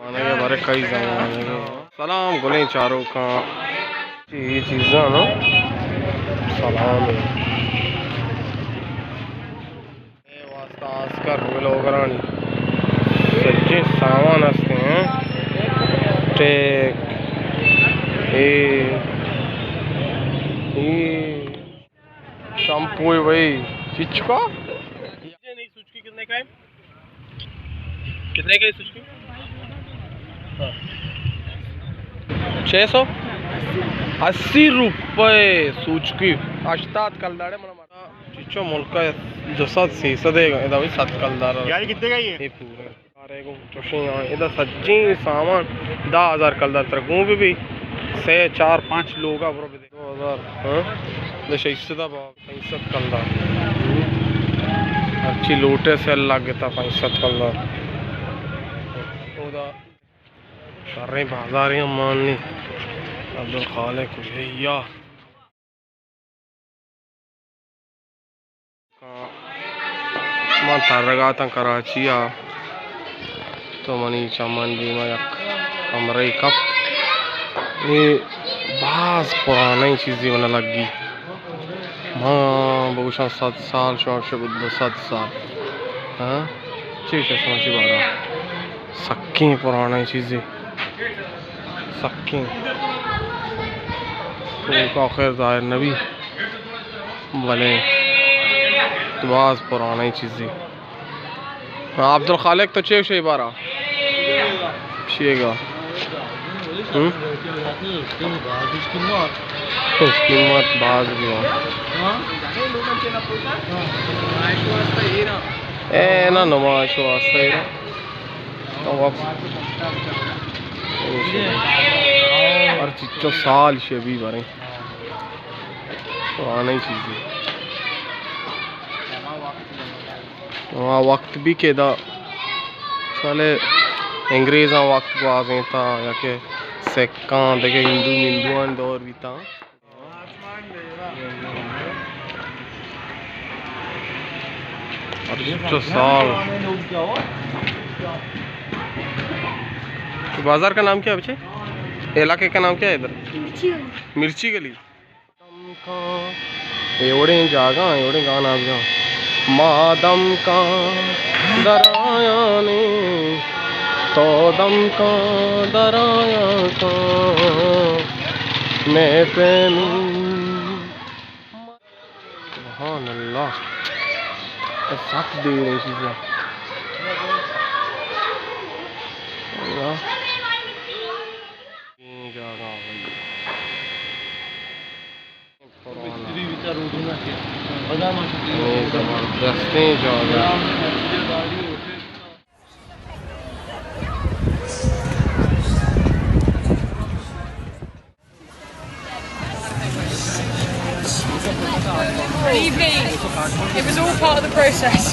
آنگے بارے کئی زمانگ ءَ۔ سلام گلیں چاروکاں۔ اے چیزاں نا سلام اِنت۔ اے واسطہ آسکر ولاگرانی سجیں سامان ہست اِنت، ٹیک، اے، اے شیمپو ہے بھائی، چچکا۔ کتنے کا ہے؟ کتنے کا ہے سوچ کے؟ ہاں۔ چھ سو اسی روپے سوچکی، ہشتاد کلدار اِنت۔ منا مارا چچو ملک ءَ دو سد، سے سد اِنت، ادا وی سد کلدار اِنت۔ یار، کتنے کا یہ؟ یہ پورا۔ ارے گو چوشیں آں، ادا سجیں سامان دہ ہزار کلدار تر گوں بہ بی، سے، چار، پنچ لوگ ءَ برو بدے۔ دو ہزار، ہاں؟ دہ شش سد ءَ با۔ پنچ سد کلدار۔ ہرچی لوٹے سیل لگتا پنچ سد کلدار۔ اودا شریں بازارے ہم مان نی۔ عبدالخالق کجے یا۔ من ترگاتاں کراچی ءَ، تو منی چمن دیما یک کمرے کپت۔ اے باز پرانیں چیزے من لگی۔ ما بگوشاں صد سال، شما شب دو صد سال۔ ہاں؟ چی شما چی بارا؟ سکیں پرانیں چیزے۔ سکیں۔ تو آخر ظاہر نبی۔ بلے باز پرانیں چیزے۔ عبدالخالق تو چے شے بارا؟ شیگا۔ ہم؟ اس قیمت باز بھی ہو۔ اے نا نمائش واسطہ ہی نا۔ تو وقت ہر چیز سال شبی بارے۔ پرانیں چیزے۔ ہما وقت بھی کہ دا سالے انگریزاں وقت گوازینتا یا کہ سکاں دگہ ہندو مندوان دور بیتا۔ ہر چو سال۔ بازار کا نام کیا ہے بچے؟ علاقے کا نام کیا ہے ادھر؟ مرچی گلی۔ مرچی گلی۔ اے وڑیں جاگہ، اے وڑیں گانا بجا۔ ما دمکاں درایانے، تو دمکاں درایاں کاں، مئے پیمی۔ سبحان اللہ، اے سک دیر ایں چیزاں۔ اللہ۔ اے جاگہ بھائی۔ زبردستیں جاگہ۔ Believe me, it was all part of the process.